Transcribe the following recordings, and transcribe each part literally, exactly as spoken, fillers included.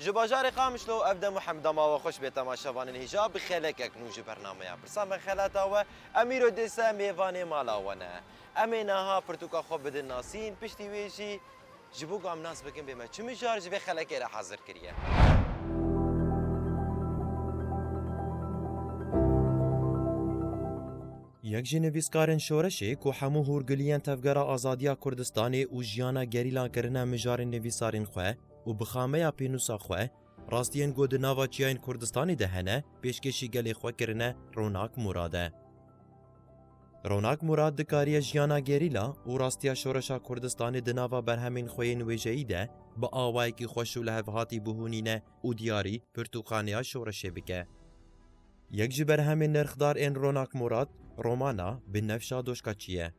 Ji bajarê Qamişlo, ev dem û hem dema we xweş bê temaşevanên hêja bi xelekek nû ji bernameya Pirsan Bexelata we. Em îro dê se mêvanê mala we ne. Em ê niha pirtûka xwe bidin nasîn, piştî wê jî ji bo ku em nas bikin bê me çi mijar ji vê xelekê re hazir kiriye. Yek ji nivîskarên şoreşê ku hemû hûrgiliyên Tevgera Azadiya Kurdistanê û jiyana gerîlan kirine mijarên nivîsarên xwe û bi xameya pênûsa xwe, rastiyên ku di nava çiyayên Kurdistanê de hene, pêşkêşî gelê xwe kirine, Ronak Murad e. Ronak Murad dikariye jiyana gerîla û rastiya şoreşa Kurdistanê di nava berhemên xwe yên wêjeyî de bi awayekî xweş û lihevhatî bihûnîne û diyarî pirtûkxaneya şoreşê bike. Yek ji berhemên nirxdar ên Ronak Murad, romana Binefşa Doşkaçî ye.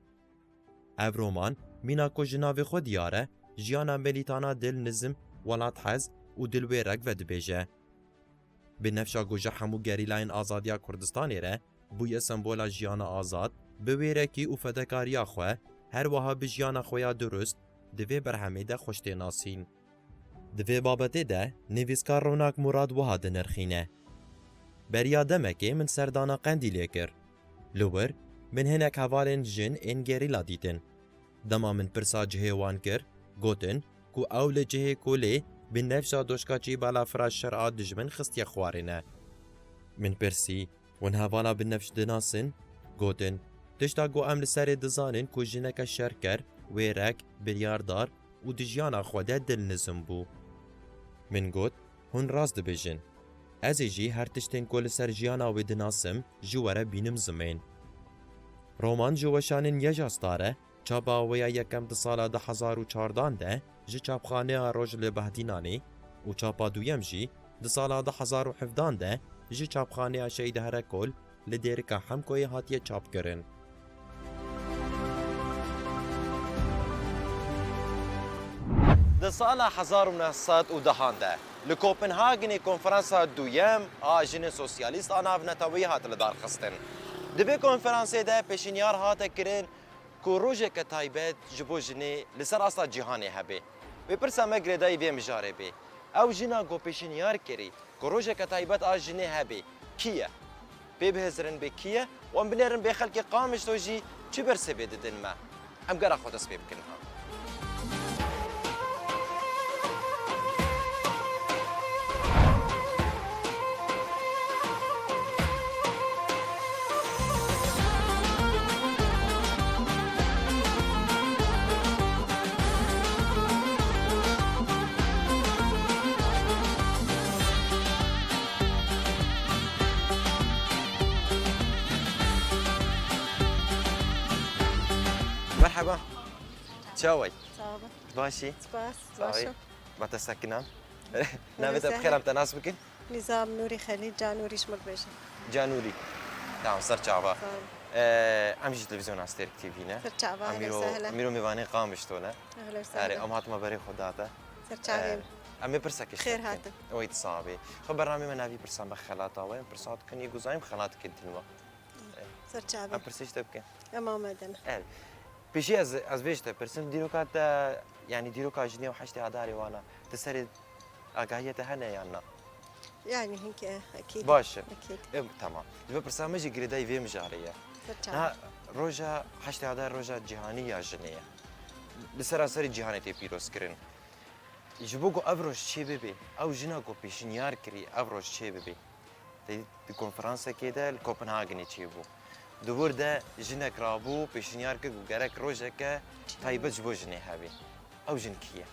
Ev roman, mîna ku ji navê xwe diyar e, jiyana milîtana dil nizm, welathez û dil wê rek vedibêje. Binefşa ku ji hemû gerîlayên azadiya Kurdistanê re bûye sembola jiyana azad, bi wêrekî û fedekariya xwe, her wiha bi jiyana xwe ya durust, di vê berhemê de xweş tê nasîn. Di vê babetê de nivîskar Ronak Murad wiha dinirxîne: Beriya demekê min serdana Qendîlê kir. Li wir min hinek hevalên jin ên gerîla dîtin. Dema min pirsa cihê wan kir, gotin ku ew li cihê kolê Binefşa Doşkaçî balafira şer a dijmin xistiye xwarê ne. Min pirsî, Hûn hevala Binefş dinasin? Gotin, tişta ku em li serê dizanin ku jineke şerker, wêrek, biryardar û di jiyana xwe de dilnizm bû. Min got, hûn rast dibêjin. Ez ê jî her tiştên ku li ser jiyana wê dinasim, ji we re bînim zimên. Roman ji weşanên Yeja Star e, çapa wê ya yekem di sala du hezar û çardan de ji çapxaneya Roj li Behdînanê û çapa duyem jî di sala du hezar û hevdan de ji çapxaneya Şehîd Herekol li Dêrika Hemkoyê hatiye çapkirin. Di sala hezar û neh sed û dehan de li Kopenhagenê konferansa duyem a jinên sosyalîst a navneteweyî hat lidarxistin. Di vê konferansê de pêşinyar hate kirin ku rojeke taybet ji bo jinê li ser asta cîhanê hebe. Wê pirsa me girêdayî vê mijarê bê. Ew jina ku pêşinyar kirî ku rojeke taybet a jinê hebe, kî ye? Pê bihizirin bê kî ye û em binêrin bê xelkê Qamişlo jî çi bersivê didin me. Em gera xwe dest pê bikin ha. Merheba. Çawa yî? Sağ olun. Başî? Spas. Sağ ol. Baş ol. Ba te sekinam. Navê te bi xêr em te nas bikin? Nizam Nûrî Xelîl, Canûrî ji min re bêje. Canûrî. Tamam, ser çava. Sağ ol. Ee, em jî televîzyona Stêrk T V ne. Ser çava, Em ehlen îro, sehlen. Em îro mêvanê Qamişlo ne. Ehlen sehlen. Erê, em hatime berê xwe date. Ser çavê Ee, min. Em ê pirsekê ji te bikin. Xêr hatin. Wê di sabê. Xwe bernamê me navî pirsan be xelata we. Em pirsa dikin, yê guzayim xelat dikin din we. Ser çavê. Em pirsê ji te bikin. Em amade ne. Erê. Pêşî ez, ez vê ji te pirsim, dîroka te, yanî dîroka jinê û heştê Adarê wana, di serê agahiya te hene yan na? Yani hinkî, e, ekîd. Baş e. Ekîd. E, tamam. Ji vê pirsa me jî girêdayî vê mijarê ye. Ser çavê. Niha roja heştê Adar roja cîhanî ya jinê ye. Li seranserê cîhanê tê pîrozkirin. Ji bo ku ev roj çê bibe, ew jina ku pêşinyar kirî ev roj çê bibe. Te di konferansekê de li Kopenhagenê çêbû. Di wir de jinek rabû, pêşinyar kir ku gerek rojeke taybet ji bo jinê hebe. Ew jin kî ye?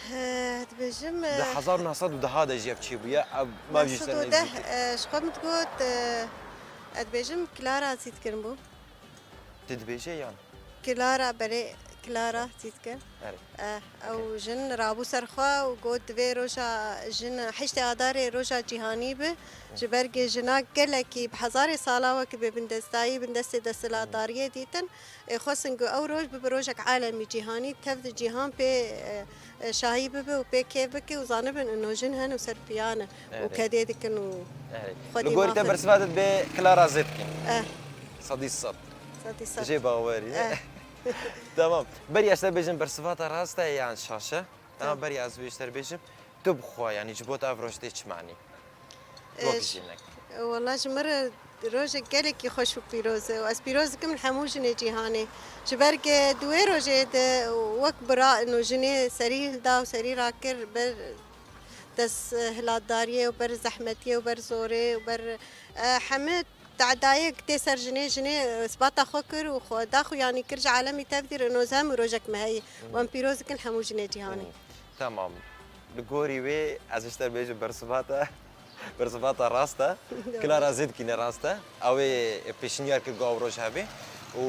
He, dibêjim, Di eh, hezar û neh sed û deh de jî ev çêbûye, ev me jî ser neh sed û deh, nêzîkî. Eh, ji xwe min digot, eh, ez dibêjim Clara Zetkin bû. Tu dibêje yan? Clara, belê, Clara Zetkin. Erê. Eh, ew Okey. Jin rabû ser xwe û got, divê roja jin, heştê Adarê roja cîhanî be. Ji ber ku jina gelekî bi hezarê sala wekî bê bindestayî, bindestê desthilatdariyê dîtin. Ê xwestin ku ew roj bibe rojek alemî cîhanî, tev di cîhan pê, e, e, şahî bibe û pê kêf bike û zanibin ino jin hene û serpiya ne û Erê. Kedê dikin û Erê. Xwedî Li gorî te mafin. Bersiva te dibe Clara Zetkin. Eh. Sedî sed. Sedî sed. Jê bawerî. Eh. Tamam. Beriya ez te bêjim bersivata rast e yan şaş e? Dema berî ez vê ji te re bêjim, tu bi xwe, yanî ji bo te ev roj tê çi manî? Wek Eş, jinek. Wela ji min re rojek gelekî xweş û pîroz e û ez pîroz dikim hemû jinê cîhanê. Ji ber ke di wê rojê de wek bira ino jinê serî hilda û serî rakir ber dest, e, hilatdariyê û ber zehmetiyê û ber zorê û ber, e, hemû tedayek tê ser jinê, jinê, e, isbata xwe kir û xwe da xwe yanî kir ji alemî tevdî re, ino zem û rojek me heye. Wan pîroz dikin hemû jinê cîhanê. Hmm. Tamam. Li gorî wê ez ji te bêjim bersivata, bersivata rast e. Doğru. Clara Zêdkî ne rast e. Ew ê pêşniyar kir ku ew roj hebe û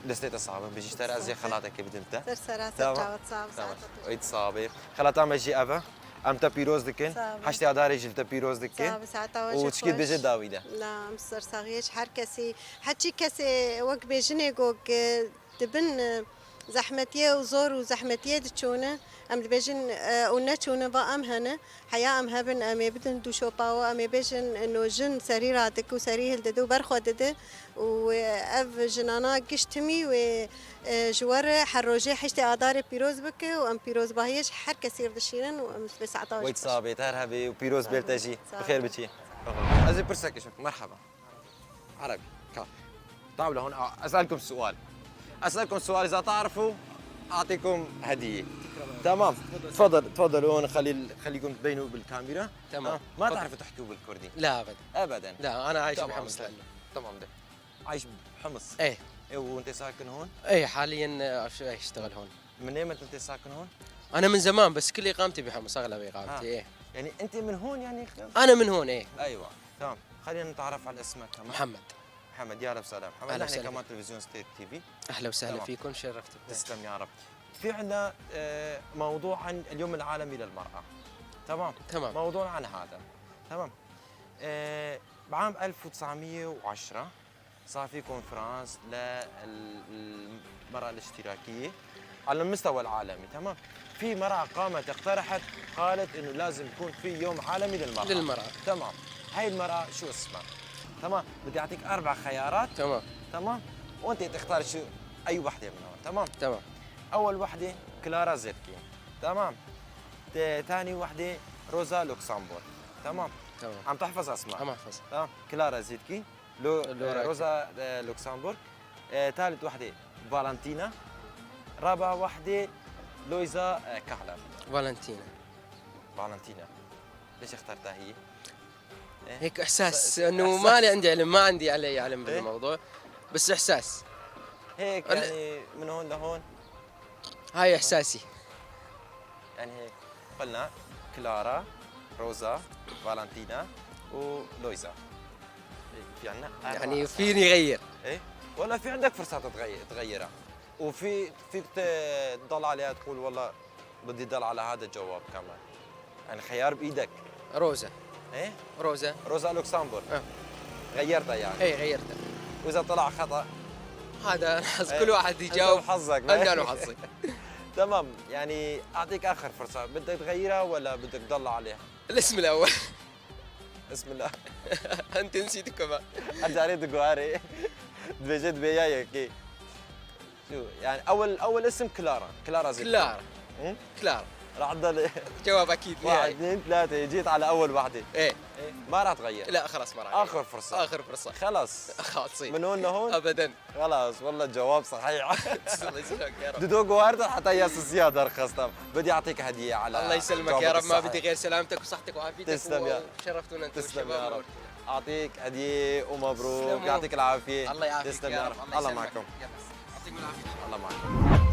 destê te sax be. Bijî ji te re ez ê xelatekê bidim te. Ser sera, ser çawa, sağ ol, sağ ol. Eyd sax be. Xelata me jî ev e. Em te pîroz dikin. Sağ ol. Heştê Adarê jî li te pîroz dikin. Sağ ol, saeta we jî xweş. Û çikî dibêje dawî de. Na, em ser saxiyê ji her kesî. Heçî kesê wek bêjinê got, e, di bin, e, zehmetiyê û zor û zehmetiyê diçûne. Em dibêjin, e, û neçûne va em hene. Heya em hebin, em ê bidin dû şopa we, em ê bêjin, ino jin serî radik û serî hildide û berxwe dide. Û, e, ev jinana giş timî wê, e, ji we re her rojê heştê Adarê pîroz bike û em pîrozbahiyê ji her kesî re dişînin û em dibê saeta we jî xweş. Wê saxbê, te her hebê û pîroz bê li te jî. Sağ ol. Bi xêr biçî. Ez ê pirsekê şik. Merhaba. عربي. كا. طاولة هون. آه، أسألكم سؤال. أسألكم سؤال، إذا تعرفوا أعطيكم هدية. تمام. تفضل، تفضل هون، خلي ال-، خليكم تبينوا بالكاميرا. تمام. آه، ما تعرفوا تحكوا بالكردي؟ لا، أبدًا. أبدًا. لا، أنا عايش بحمص لأنه. تمام، ده. عايش بحمص؟ إيه، وأنت ساكن هون؟ إيه، حاليًا، آه، أش-، إيه، أشتغل هون. من أيمتى أنت ساكن هون؟ أنا من زمان، بس كل إقامتي بحمص، أغلب إقامتي، ها. إيه. يعني أنت من هون يعني؟ أنا من هون، إيه. أيوة، تمام. خلينا نتعرف على اسمك كمان. محمد. محمد، يا هلا وسهلا. محمد، أهلا وسهلا فيك. نحن كمان تلفزيون ستيت تي في. أهلا وسهلا فيكم، شرفتوا. تسلم يا رب. في عنا، آه، موضوع عن اليوم العالمي للمرأة. تمام؟ تمام. موضوعنا عن هذا. تمام. آه، بعام ألف وتسعمية وعشرة، صار في كونفرانس لل-، المرأة الاشتراكية على المستوى العالمي، تمام؟ في مرأة قامت اقترحت، قالت إنه لازم يكون في يوم عالمي للمرأة. للمرأة. تمام. هاي المرأة شو اسمها؟ تمام؟ بدي أعطيك أربع خيارات. تمام. تمام؟ وأنت تختار شو، أي وحدة منهم، تمام؟ تمام. أول وحدة كلارا زيتكي، تمام؟ ت-، تاني وحدة روزا لوكسمبورغ، تمام؟ تمام. عم تحفظ أسماء؟ عم أحفظ. تمام. كلارا زيتكي، لو-، لوراكي. روزا، آه، لوكسمبورغ. آه، تالت وحدة فالنتينا. رابع وحدة لويزا، آه، كهلر. فالنتينا. فالنتينا. ليش اخترتها هي؟ إيه؟ هيك إحساس إنه ما لي عندي علم، ما عندي علي علم بالموضوع. بس إحساس. هيك يعني من هون لهون. هاي إحساسي. يعني هيك قلنا كلارا، روزا، فالنتينا ولويزا. في عنا أربع يعني أسماء. فيني غير. إيه؟ ولا في عندك فرصة تتغي-، تغيرها. وفي، فيك ت-، تضل عليها تقول: "والله بدي ضل على هذا الجواب كمان". يعني خيار بإيدك. روزا. إيه؟ روزا. روزا لوكسمبورغ. آه. غيرتها يعني. إيه، غيرتها. وإذا طلع خطأ؟ هذا أنا حظ، إيه. كل واحد يجاوب. أنت وحظك. أنا وحظي. تمام، يعني أعطيك آخر فرصة، بدك تغيرها ولا بدك تضل عليها؟ الاسم الأول. بسم الله. أنت نسيت كمان. أرجع لي دقواري. دبيجيت بيايا كي. شو، يعني أول، أول اسم كلارا. كلارا زيتكي. كلارا. هم؟ كلارا. راح تضل. جواب أكيد واحد، نهائي. اثنين، ثلاثة، جيت على أول وحدة. إيه. إيه. ما راح تغير. لا، خلاص ما راح أغير. آخر فرصة. آخر فرصة. خلاص. خالصين. من هون لهون؟ أبدًا. خلاص، والله الجواب صحيح. تسلم، يسلمك يا رب. دو دو جوارت حتى يا سسيا درخصتم. بدي أعطيك هدية على الله يسلمك يا جوابك رب، ما الصحيح. بدي غير سلامتك وصحتك وعافيتك. تسلم يا، وشرفتونا أنت تسلم والشباب يا رب. منورتونا. أعطيك هدية ومبروك، تسلموا. يعطيك العافية. الله يعافيك تسلم يا يا رب. رب. الله الله يسلمك. معكم. يلا. يعطيكم العافية. الله معكم.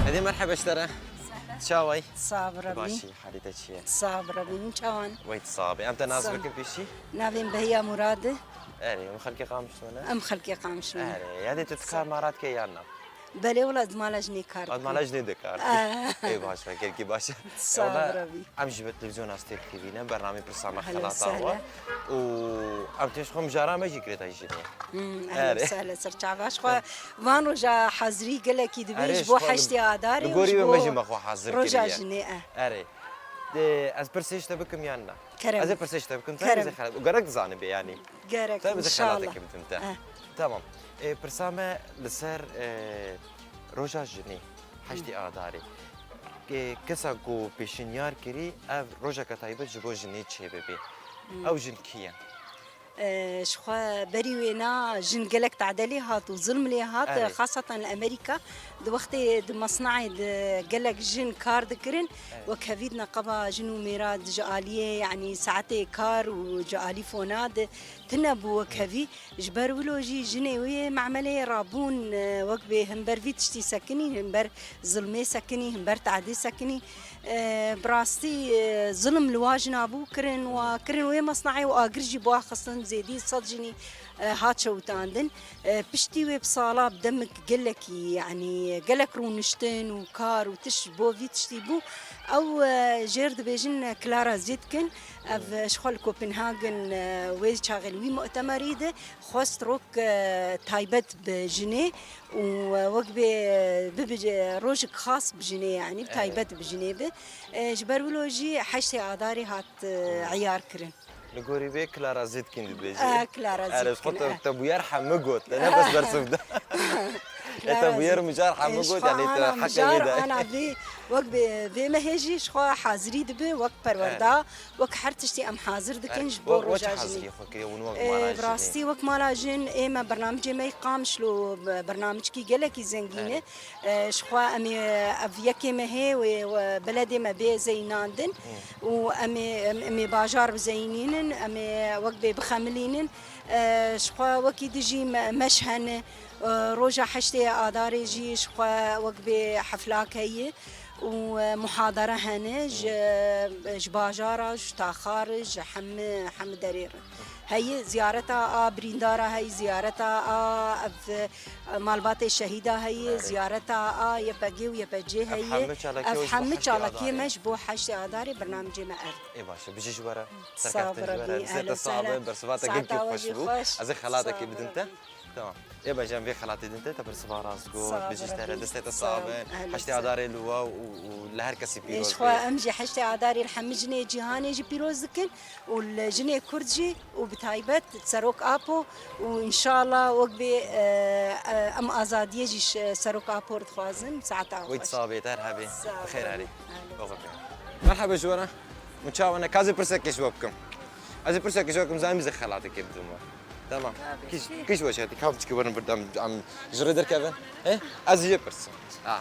هدي مرحبا اشترى. سهلا. شاوي. صابرة باشي. بي. حالتك شيء؟ صابرة بي. من شاوان؟ ويت صابي. أنت ناس سم. بكم بشي؟ نافين بهيا مراد. أري، أم خلقي قامشتونا؟ أم خلقي قامشتونا. أري، هذه تذكار مرات كيانا. Belê wela, ez mala jinê kar dikim. Ez mala jinê de kar dikim. Ê baş e, gelkî baş e. Sağ ol Rabî. Em ji bi televîzyona Stêrkî vî ne, bernamê pirsa me xelata wa. Û em têş xwe mijara me jî girêdayî jinê. Hmm, ehlen sehlen, ser çava. Ji xwe van roja hazirî gelekî dibe ji bo heştê Adarê û ji bo roja jinê. Erê. Ez pirsê ji te bikim yan na? Kerem. Ez ê pirsê ji te bikim. Kerem. Gerek dizanibê yanî. Gerek, înşallah. Te bi xelateke bidim te. Tamam. Ê, pirsa me li ser, ê, roja jinê, heştê Adarê. Ê, kesa ku pêşinyar kirî, ev rojeke taybet ji bo jinê çêbibe. Ew jin kî ye? Ê, ji xwe berî wêna jin gelek tade lê hat û zilm lê hat, xaseten li Amerîka. Di wextê di mesnaê de gelek jin kar dikirin, wek hevî di neqeba jin û mêra di ji aliyê, yanî saetê kar û ji alî fona de tune bû wek hevî. Ji ber wilo jî jinê wê memeleyê rabûn, e, wek bê himber vî tiştî sekinî, himber zilmê sekinî, himber teadê sekinî. E, bi rastî, e, zilm li wa jina bû kirin, wa kirin wê mesnaê û agir jî bi wa xistin, zêdî sed jinî, e, hat şewitandin. E, piştî wê bi sala bi demik gelekî, yanî gelek rûniştin û kar û tişt bo vî tiştî bû. Ew, e, jêr dibêjin, e, Clara Zetkin. Ev, e, ji xwe li Copenhagen, e, wê çaxê li wî mu'temerî de xwest rok, e, taybet bi jinê û, e, wek bê, e, bibe, e, rojek xas bi jinê, yanî bi taybet bi jinê be. E, ji ber wilo jî heştê Adarê hat, e, eyar kirin. Li gorî vê Clara Zetkin dibêje. Ah, Clara Zetkin. Erê, ji xwe te, te bûyer hemû got, te ne bes bersiv da. Te bûyer mijar hemû got, yanî te heqê wê da. Ana vê, wek bê, vê mehê jî ji xwe hazirî dibe, wek perwerda, wek her tiştî em hazir dikin ji bo roja jinê. Wek çi hazirî xwe kiriye hûn wek mala jinê? Bi rastî wek mala jin, ê me bernamicê me yê Qamişlo, bernamicekî gelekî zengîn e. E, ji xwe em ê ev yekê mehê wê, wê beledê me bê zeyînandin û em ê, em, em ê bajar bizeyînînin, em ê wek bê bixemilînin. E, ji xwe wekî dijî me-, meş hene. E, roja heştê Adarê jî ji xwe wek bê heflak heye û, e, muhadere hene ji, ji bajara, ji taxa re, ji hemi, hemi derê re. Heyî ziyareta a birîndara heyî, ziyareta a ev, e, malbatê şehîda heyî, ziyareta a Y P G û Y P C heyî. Ev hemî çalakiyê me ji bo heştê Adarê bernamecê me ev. Ê baş e, bijî ji we re. Serkeftin ji we re. Destê te sax be, bersiva te gelkî xweş bû. Ez ê xelatekê bidim te. Tamam. Ê baş e, em vê xelatê din te, te bersiva rast got. Bijî ji te re, destê te sax be. Heştê Adarê li we û, û li her kesî pîroz be. Ê ji xwe em jî heştê Adarê li hemî jinê cîhanê jî pîroz dikin. û li jinê Kurd jî û bi taybet Serok Apo û înşallah wek bê, e, e, em azadiyê jî ji Serok Apo re dixwazin. Saeta xweş. Wê sax bê, te her hebê. Bi xêr herî. Merhaba ji we re. Min çawa ne, ka ez ê pirsekê ji we bikim. Ez ê pirsekê ji we bikim, zanî min zê xelatekê bidim we. Tamam. Kî, kî ji we şetî, ka biçikê werin birdan, em ji rê derkevin. He? Ez jê pirsim. Ha.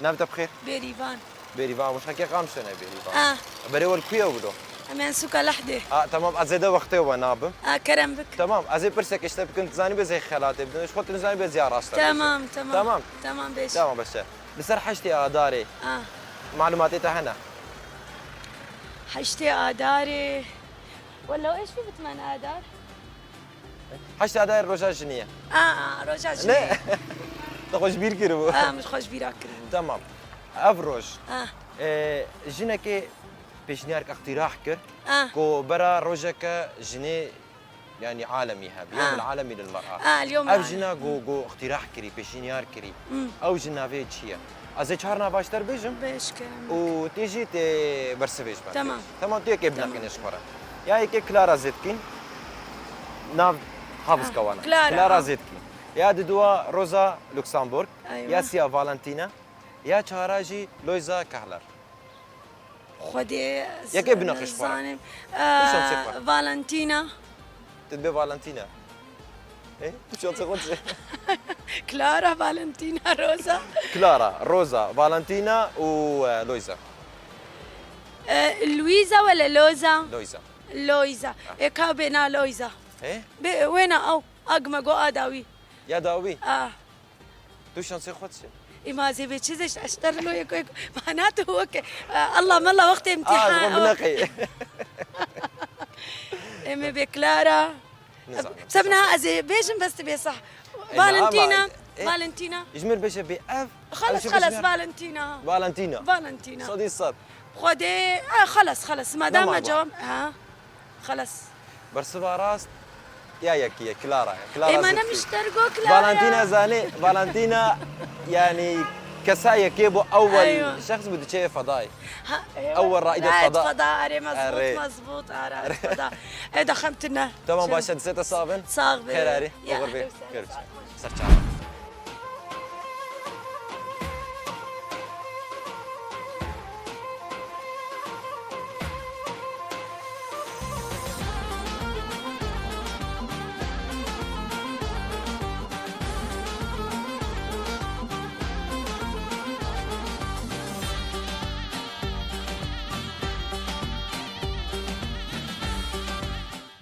Nav te bi xêr? Bêrîvan. Bêrîvan, wişxekê Qamişlo ne Bêrîvan. Ah. Berê we li ku ye wilo? Em ên sûka Lehdê. Ah, temam, ez zêde wextê we nabim. Ah, kerem bik. Temam, ez ê pirsekê ji te bikim, tu zanî bê zê xelatê bidim. Ji xwe tu nizanî bê ziya rast e. Temam, temam. Temam. Temam, bêj. Temam, beş e. Li ser heştê Adarê. Ah. Malûmatê te hene? Heştê Adarê. Wela eş fi bitmen Adar. Heştê Adarê roja jinê ye. A, a, roja jinê. Ne? Te xwe ji bîr kiribû. A, min xwe ji bîra kiribû. Tamam. Ev roj, a, e, jinekê pêşniyarek îqtîrah kir, a, ku bera rojeke jinê, yanî alemî hebe, a, yewmul alemi lil mer'a. A, yewmul alemi. Ev jina ku, ku îqtîrah kirî, pêşniyar kirî, hmm, ew jin navê çi ye? Ez ê çar nava ji te re bêjim. Bêj, kerem. Û tê jî tê bersivê ji me. Tamam. Tamam, tu yekê bineqîne ji xwe re. Ya yekê Clara Zetkin, nav havizka wan e. Clara, Clara, ha, Zetkin. Ya diduwa Rosa Luxemburg. Eywa. Ya siya Valentina. Ya çara jî Loiza Kahler. Xwedê, yekê bineqî ji xwe re. Zanim. Tu şansê xwe. Valentina. Tu dibê Valentina. Ê, tu şansê xwe dibê. Clara, Valentina, Rosa. Clara, Rosa, Valentina û, e, Loiza. E, Luiza wele Loza? Loiza. Loiza. Ah. Ê, ka bê na Loiza. Ê? Bê, wêna ew. Agme go a dawî. Ya dawî? Ah. Tu şansê xwe dişê. Îma zê bê çi zê, eşter lo yeko yeko. Mana tu weke. Allah mala wextê imtîhan. Ah, bineqî. Em ê bê Clara. Nizanim. Sebna ez ê bêjim bes tu bê sah. Valentina. E, Valentina. Ji min bêje bê ev, خلص، ev jî خلص، bêje Valentina. Valentina. Valentina. Sedî sed. Xwedê, e, خلص، خلص. ما دام Tamam, جواب، ha. خلص. Bersiva rast ya yekî ye, Clara ye. Clara Ê, me Zirkî. Nemişter got Clara. Valentina zanî, Valentina, yani, kesa yekê bû, ewel Eywa. Şexs bû diçê fedayê. Ha, eywa. Ewel raîdê Raîd feda. Feda, erê, mezbût, Erê. Mezbût, ara, Erê. Feda. Ê, de xem tine. Tamam, Çim. Baş e, dizê te sax bin. Sax bin. Xêr arî, Ya, oxir bê. Ehlê we sehlen. Görüşürüz. Ser çawa.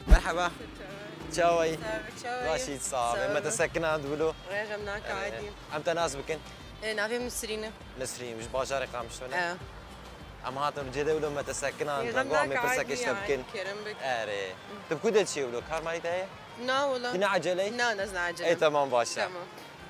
Merhaba. Çawayî? Çawayî? Başî, sax be. Me te sekinand wilo. Rêjem nake, Erê. Adî. Em te nas bikin? Ê, navê min Nisrîn e. Nisrîn, ji bajarê Qamişlo ne? E. Em hatin cêde wilo me te sekinand, Ê, me got em ê pirsekê ji te bikin. Kerem bik. Erê. Tu bi ku de çi wilo? Kar marî te heye? Na, wala. Tu ne eceleyî? Na, ez ne eceleyim. Ê, tamam, baş e. Tamam.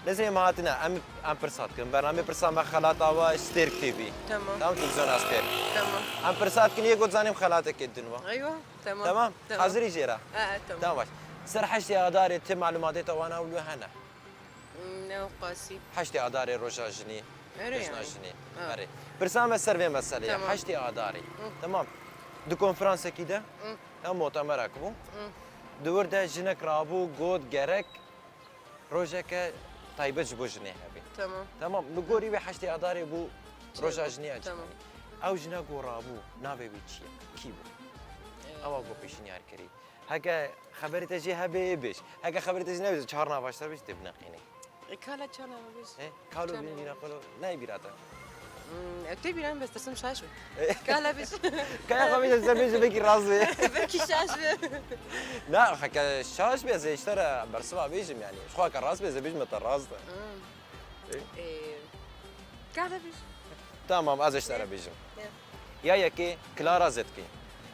Nesrîn, em hatine, em, em pirsa dikin. Bernameyê pirsa me Xelata we ji Stêrk T V. Tamam. Tamam, televîzyona Stêrk. Tamam. Em pirsa dikin, yê got zanîm xelatekê din we. Eywa, tamam. Tamam? Tamam. Hazirî jê re? E, e, tamam. Tamam, baş. Ser heştê Adarê ti malûmatê te wana wilo hene? Hmm, ne qasî. Heştê Adarê roja jinî, Erê cejna yani. Jinî. Ha. Erê. Pirsa me ser vê meseleyê. Tamam. Heştê Adarê. Hı. Tamam. Di konferansekî de, Hı. Ew mutemerek bû. Hı. Di wir de jinek rabû, got gerek rojeke taybet ji bo jinê hebe. Tamam. Tamam, li gorî wê heştê Adarê bû Çi roja bû? Jinê ya Tamam. Cîhanê. Ew jinek ku rabû, navê wî çi ye? Kî bû? Ee. Ewa ku pêşniyar kirî. Heke xeberê te jê hebe, ê bêj. Heke xeberê te jê nebe, çar nava ji te bêj, tê bineqînê. E, kala çar nava bêj. He? Kalo Çar bin nava bîra bêj. Kalo, nayê bîra te. Hmm, e, tê bîra min, bes dest min şaş bû. E? Kala bêj. Kaya xwe bêje, ser bêje, belkî rast be. Belkî şaş be. Na, heke şaş be, ez ê ji te re bersiva bêjim yani. Ji xwe heke rast be, ez ê bêjim te rast e. Hmm. E? E, kala bêj. Tamam, ez ê ji te re bêjim. E. Ya yekê Clara Zetkin.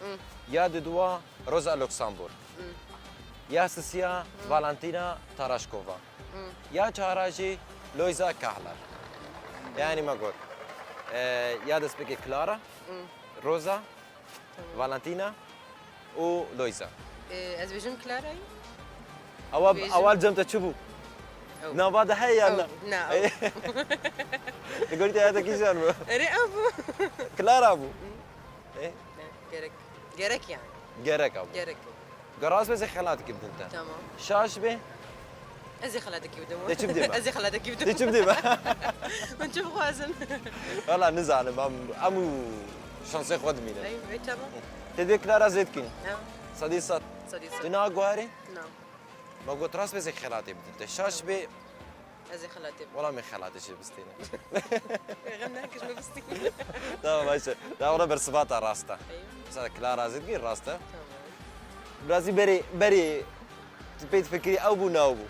Hmm. Ya dudua Rosa Luxemburg. Hmm. Ya sisiya Hmm. Valentina Tarashkova. Hmm. Ya çara jî Loiza Kahler. Yani me got, e, ya destpêkê Clara, Hmm. Rosa, Tamam. Valentina û Loiza. E, ez bêjim Clara yî? Ewa, Bêjim. Ewa cem te çi bû? Ew. Nava de heye ya Ew, na? Na, ew. Li gorî te ya te kîjan bû? Erê, ew bû. Clara bû. Hı. E? Ne, gerek. Gerek yani. Gerek abû. Gerek. Ge rast be, ez ê xelat kibdim te. Tamam. Şaş be. Ez ê xelatekî bidim. Te çi bidê me? Ez ê xelatekî bidim. Te çi bidê me? Min çi bixwazin? Wala nizanim, em, em û şansê xwe dimînin. Ey, ey, tamam. Te dê Clara Zetkin. Ha. Sedî sed. Sedî sed. Tu naguherî? Na. Me got rast be, ez ê xelatê bidim te. Şaş be. Ez ê xelatê bidim. Wala min xelatê jê bistêne. Xem nekir, me bistî. Tamam, baş e. Da wala bersiva te rast e. Eyvallah. Mesela Clara Zetkin rast e. Tamam. Biraz berê, berê tu pê difikirî ew bû, ne ew bû?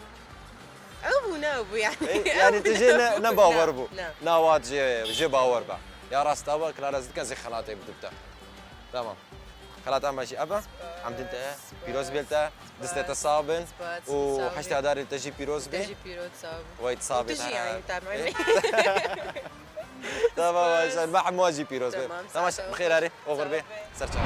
Ew bû, ne ew bû yani. E, yani tu jê ne, ne bawer bû. Ne, ne. Nawa jê, jê bawer be. Ya rast e, Clara Zetkin, ez ê xelatê bidim te. Tamam. Xelata me jî ev e. Em din te pîroz bê te, distê te sax bin. Spas, û sağ ol. Heştê Adarê te jî pîroz bê. Te jî pîroz, sağ ol. Wey, tu sax bî. Tu jî yani, tabii. Tamam, baş e. Me hemû jî pîroz bê. Tamam, sağ ol. Tamam, bi xêr erê, oxir bê. Sağ ol. Ser çav.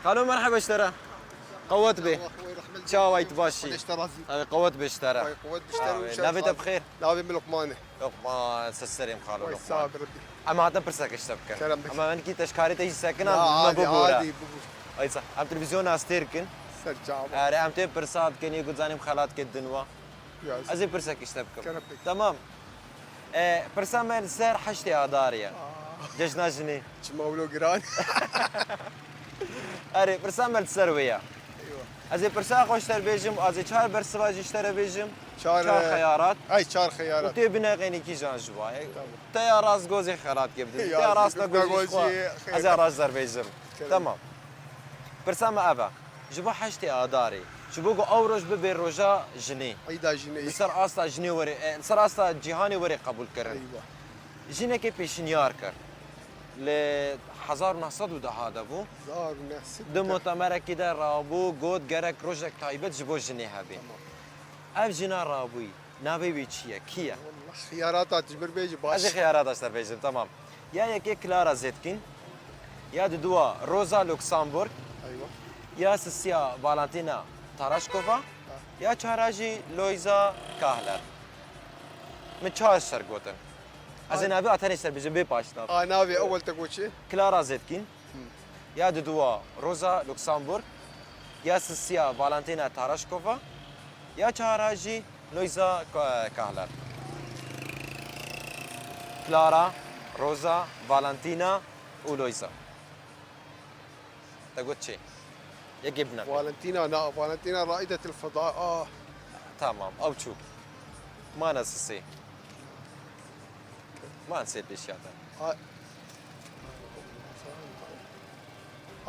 Xalo, merheba ji te re. Qewet bê. Çawa yî, tu baş î? Xwedê ji te razî. Ew, qewet bê ji te re. Ay, qewet bî ji te re û Navê te bi xêr? Navê min Luqman e. Luqman, ser serê min xalo Luqman. Sağ ol, Rebî. Em hatin pirseke ji te bikin. Kerem bike. Em hinekî te ji karê te jî sekinan, me bibûre. Adî, adî, bibû. Aysa, em televîzyona Stêrk in. Ser çava. Erê, em tê pirsa dikin, yê ku zanîm xelateke din wa. Ya, ez ê pirsekî ji te bikim. Kerem bike. Tamam. E, pirsa me li ser heştê Adarê ye. Aa. Cejna jinê. Çima wilo giran? Erê, pirsa me li ser wê ye. Eywa. Ez ê pirsa xwe ji te re bêjim, ez ê çar bersiva jî ji te re bêjim. Çar, Çar e, xeyarat. Ay, çar xeyarat. Û tê bineqênî kîjan ji wan. Tamam. Te ya rast gozê xelat kê bidin. Te ya Ya, rast ne gozê ji xwe. Gozê xelat. Ez ê rast derbêjim. Kerem. Tamam. Pirsa me ev e. Ji bo heştê Adarê, ji bo ku ew roj bibe roja jinê. Eyda jinê. Li ser asta jinê were, e, li ser asta cîhanê were qebûl kirin. Eywa. Jinekê pêşinyar kir. Li hezar û neh sed û deh de bû. Hezar û neh sed û deh. Di mutemerekî de rabû, got gerek rojek taybet ji bo jinê hebe. Tamam. Ev jina rabûyî, navê wî çi ye? Kî ye? Wallah, xiyarata ji min bêjî baş. Ez ê xiyarata ji te bêjim, tamam. Ya yekê Clara Zetkin, ya diduwa Rosa Luxemburg, Eywa. Ya sisiya Valentina Tereshkova, Ha. Ya çara jî Loisa Kahler. Min çar ser gotin. Ez ê Ay. navê a tenê ser bêjim bê paşnav. A, navê ewel te got çi? Clara Zetkin. Hmm. Ya diduwa Rosa Luxemburg. Ya sisiya Valentina Tereshkova. Ya çara jî Loisa Ka-, Kahler. Clara, Rosa, Valentina û Loisa. Te got çi? Yekê bine. Valentina, na, Valentina raidetil fida. Ah. Tamam, ew çû. Mane sisê. Man sê pêşiya te. A,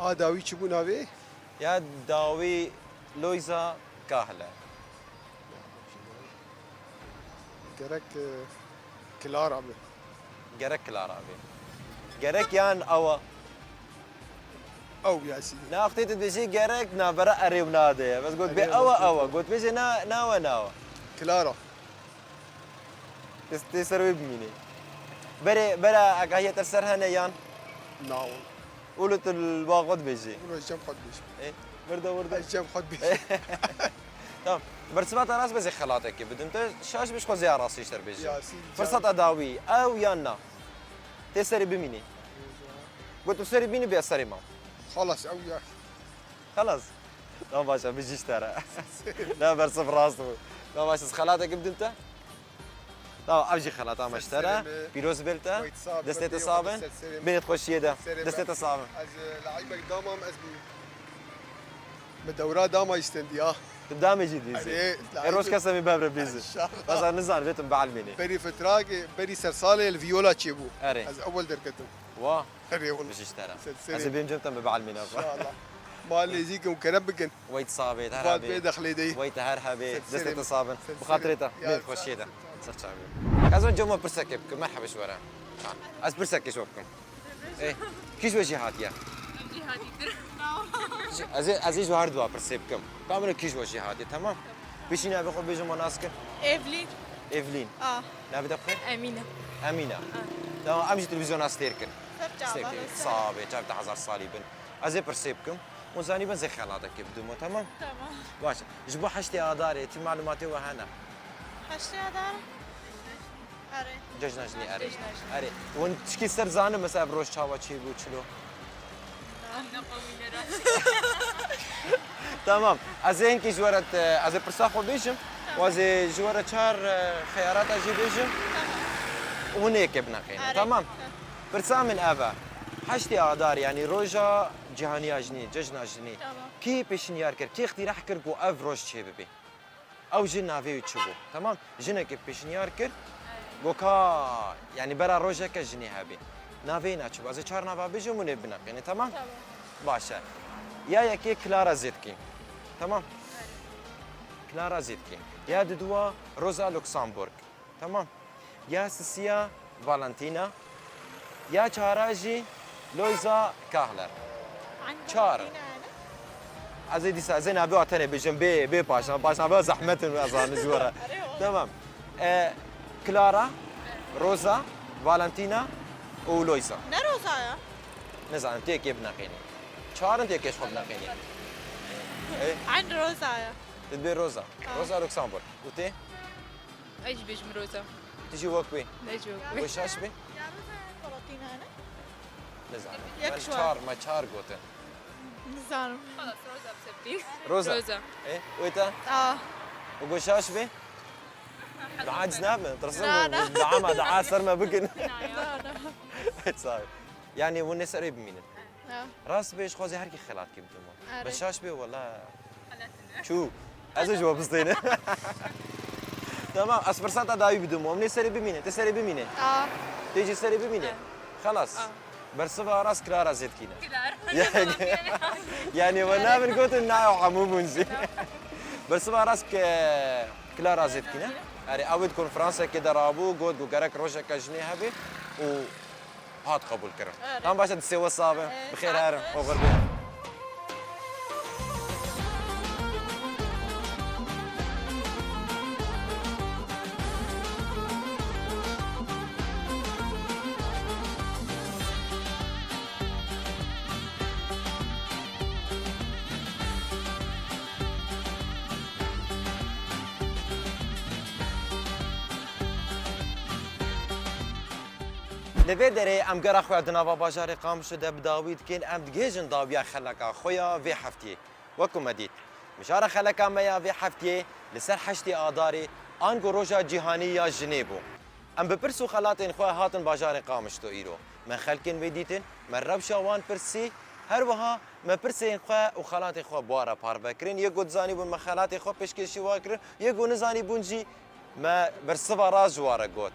a dawî çi bû navê? Ya dawî Loisa Kahle. Gerek, e, Clara be. Gerek Clara be. Gerek yan ewa. Ew ya sî. Na wextê tu dibêjî gerek navbera erê û na de ye. Bes got bê Erê ewa, ewa. Got bêjê na, na we, na we. Clara. Tê, tê ser wê bimînê. Berê, bera agahiya te ser hene yan? Na, wala. Û li tu li ba xwe dibêjî? Wala, ez cem xwe dibêjim. Ê, wirda, wirda. Ez cem xwe dibêjim. Tamam. Bersiva te rast be, ez ê xelatekê bidim te. Şaş be, ji xwe zê ya rastî ji te re bêjim. Ya, sî, Firseta dawî, ew yan na? Tê serê bimînî. Got tu serê bînî, bê serê ma. Xalas, ew ya. Xelas. Tamam, baş e, bijî ji te re. Ne, bersiv rast bû. Tamam, baş e, ez xelatekê bidim te. Tamam, ev jî xelata me ji te re. Ser serê me. Pîroz bê li te. Weyt sağ ol. Destê te sax bin. Ser serê me. Bênê xweşiyê de. Ser serê me. Destê te sax bin. Ez, e, laîbek damam, ez bi, bi dewra dama îstendî, ha. Tu damê jî dîzî. Erê, e, roj laîbek. Kes em ê bev re bîzî. İnşallah. Ez nizanim, bêtim bielmînî. Berî fitrakê, berî sersalê li viyola çêbû. Erê. Ez ewel derketim. Wa. Erê, wala. Bijî ji te re. Ser serê. Ez ê bêm cem te, me bielmîne xwe. İnşallah. Ma lêzî kim, kerem bikin. Weyt sax bê, her hebê. Vat bê dexlê dey. Weyt her hebê. Ser serê. Destê te sax bin. Bi xatirê te. Ya, bê xweşiyê de. Ser çavê. Ez wan cem we pirsekê bikim. Merheba ji we re. Ez pirsekê ji we bikim. Ê, kî ji we jî hatiye? Em jî hatî tir. Ez ê, ez ê ji we her duwa pirsê bikim. Ka min kî ji we jî hatiye, tamam? Pêşî navê xwe bêjin, me nas kin. Evlîn. Evlîn. Ah. Navê te bi xêr? Emîne. Emîne. Ah. Tamam, em jî televîzyona Stêrk in. Ser çava, Stêrk in. Sax bê, çav te hezar salî bin. Ez ê pirsê bikim. Hûn zanîbin zê xelatekê bidim, tamam? Tamam. Baş. Ji bo heştê Adarê, tu malûmatê we hene? Heştê Adar? Erê. Cejna jinî, erê. Cejna jinî. Erê. Hûn tişkî ser zanin, mesela ev roj çawa çêbû, çilo? Tamam. Ez ê hinkî ji we re, ez ê pirsa xwe bêjim. Tamam. Û ez ê ji we re çar, e, xeyarata jî bêjim. Tamam. Hûn ê yekê bineqînin. Erê. Tamam. Tamam. Pirsa min ev e. Heştê Adar, yanî roja cîhaniya jinî, cejna jinî. Tamam. Kî pêşinyar kir, kî îxtîrah kir ku ev roj çêbibe? Ew jin navê wî çi bû? Temam? Jinekê pêşinyar kir, got ka, yanî bera rojeke jinê hebê. Navê wî çi bû? Ez ê çar nava bijim û nê bineqînî, temam? Tamam. Baş e. Ya yekê Clara Zetkin. Temam? Clara Zetkin. Ya diduwa Rosa Luxemburg. Temam. Ya sisiya Valentina, ya çara jî Loisa Kahler. Çar. Ez ê dîsa, ez ê navê wa tenê bêjim, bê, bê paşna, paşna bê zehmet in, ez zanim ji we re. Erê, o. Temam. E, Clara, Rosa, Valentina û Loisa. Ne Rosa ya? Nizanim, tu yekê bineqînî. Çar in, tu yekê ji xwe bineqînî. E? Eyn Rosa ya. Tu dibê Rosa. Ha. Rosa Luxemburg. Û tê? Ez jî bêjim Roza. Tu jî wek wê. Ez jî wek wê. Wê şaş be? Ya Roza Valentina ne? Nizanim. Yek çar. Me çar gotin. Nizanim. Xalas, Roza bi septîn. Roza. Roza. E, wê te? Aa. Û got şaş be? Dua ciz nabin. Tirsim. Na, na. Dua ma, dua ser me bikin. Na, ya. Na, na. Sahi. Yani hûn ê serê bimînin. Ha. Rast bê, ji xwazê her kî xelat kê bidim. Are. Be şaş bê, wela. Xelat Çû. Ez ê ji we bistênim. Tamam, ez firseta dawî bidim. Em nê serê bimîne. Te serê bimîne. A. Tê jî serê bimîne. Xelas. A. Bersiva rast Clara Zêtkî ne. Clara. Yani, yani we nabin gotin na ew hemû bûn jî. Bersiva rast ke Clara Zêtkî ne. Erê, ew ê di konferansekê de rabû, got ku gerek rojeke jinê hebe û hat qebûl kirin. Erê. Tamam, baş e, distê we sax be. Ee, bi xêr herin, oxir be. Li vê derê em gera xwe ya di nava bajarê Qamişlo de bi dawî dikin, em digihêjin dawiya xeleka xwe ya vê heftiyê. Wek ku me dît, mijara xeleka me ya vê heftiyê li ser heştê Adarê ango Roja Cîhanî ya Jinê bû. Em bi pirs û xelatên xwe hatin bajarê Qamişlo îro. Me xelkên wê dîtin, me rewşa wan pirsî, her wiha me pirsên xwe û xelatên xwe bi wan re parve kirin. Yê ku dizanîbûn me xelatê xwe pêşkêşî wan kirin, yê ku nizanîbûn jî me bersiva rast ji wan re got.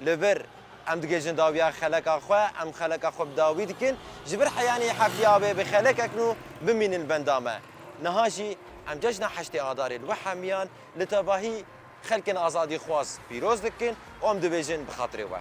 Li vir em digihêjin dawiya xeleka xwe, em xeleka xwe bi dawî dikin. Ji vir heyanî heftiya bê bi xelekek nû bimînin li benda me. Niha jî em cejna heştê Adarê li we hemiyan li tevahî xelkên azadîxwaz pîroz dikin û em dibêjin bi xatirê we.